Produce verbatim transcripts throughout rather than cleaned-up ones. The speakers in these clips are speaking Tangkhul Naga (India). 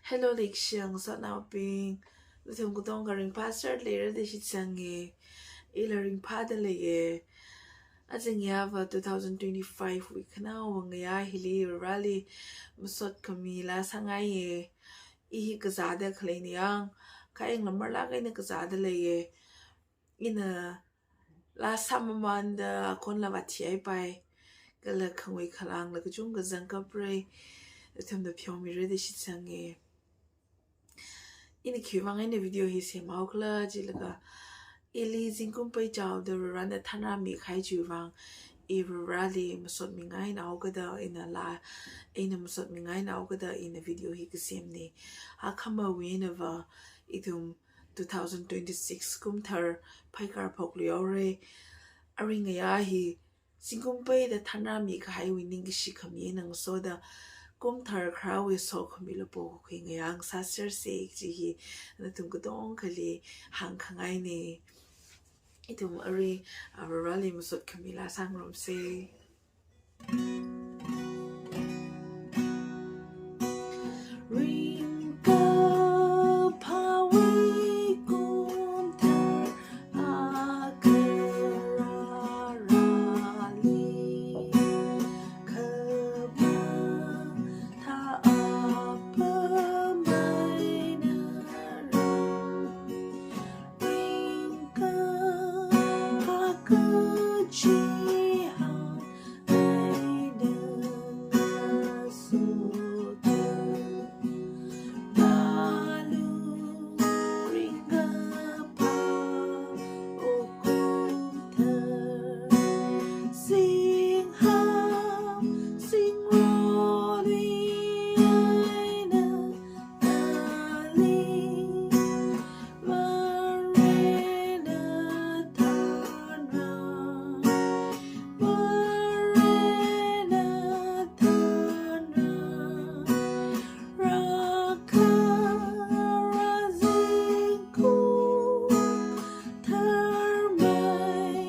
Hello, leikashiya ngasotnaobing. Nathum katonga ringphāserda leira da shitsanga. Ila ringphāda leiya. Aja ngayāva two thousand twenty-five wui khanaowa ngayā hili Vareli masot khamila sāngaiya. I hi kazāda khaleina yang, kayang lamarlāk eina kazāda leiya. Ina laa sāmamānda akhonla vāthihaipai. Kala khangui khalāngla kachungkha zangkapra. Nathumna pheomira da shitsanga. Ina khiwuivang eina video hi semhaokhala jilaga, ili zingkum peichaoda Varena thanrāmi kahai chiwuivang, i Vareli masotmingainaokada, ina laa eina masotmingainaokada ina video hi kasemna. Akhamawui einava ithum two thousand twenty-six kumthar phaikar phokluihaora. Arui ngayā hi zingkum peida thanrāmi kahaiwui ningkashi khami eina ngasoda, kumthar kharāwui sokhami lapokhui ngayā ngasāsersa kaji hi nathum katongali hāngkhangaina. Ithum arui, ah, Vareli masot khamila sāngarumsa. Ringkaphāwui kumthar akha Vareli khamathā apam eina rā. Ringkaphā kachihān eina ngasoda, malu ringkaphā okumthar, singham singroli eina Vareli, Varena thanrā, Varena thanrā, rākha rāzingkum tharmei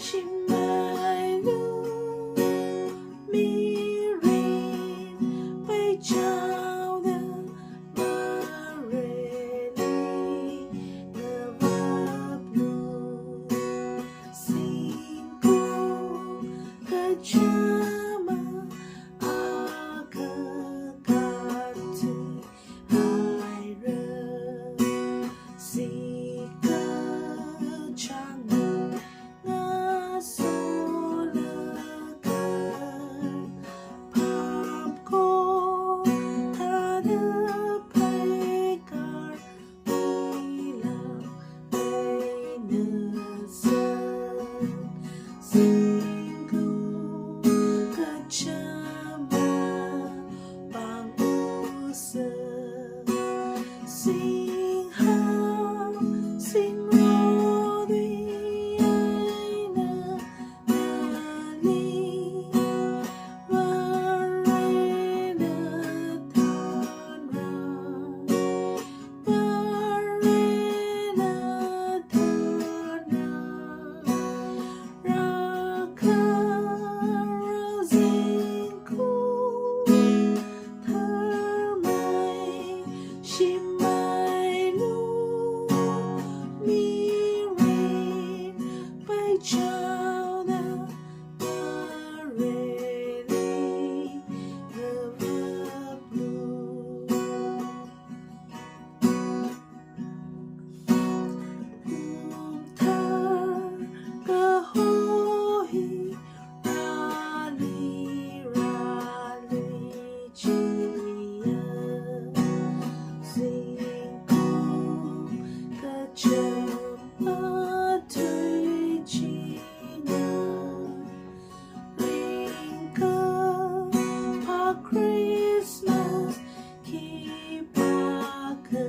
shimeilu, mirin peichaoda Vareli ngavaplu. Zingkum kachāma akha kathui haira, sikachāng ngasolaga, phapko thāda phaikar ila eina sā. Zingkum kachāma pāng usa, singham singroli eina Vareli, Varena thanrā, Varena thanrā, rākha rāzingkum tharmei shimeilu, mirin peichaoda Vareli ngavaplu. Kumthar kaho hi rāli rāli chiya, zingkum kachāma tui china, ringkaphā Christmas khipākha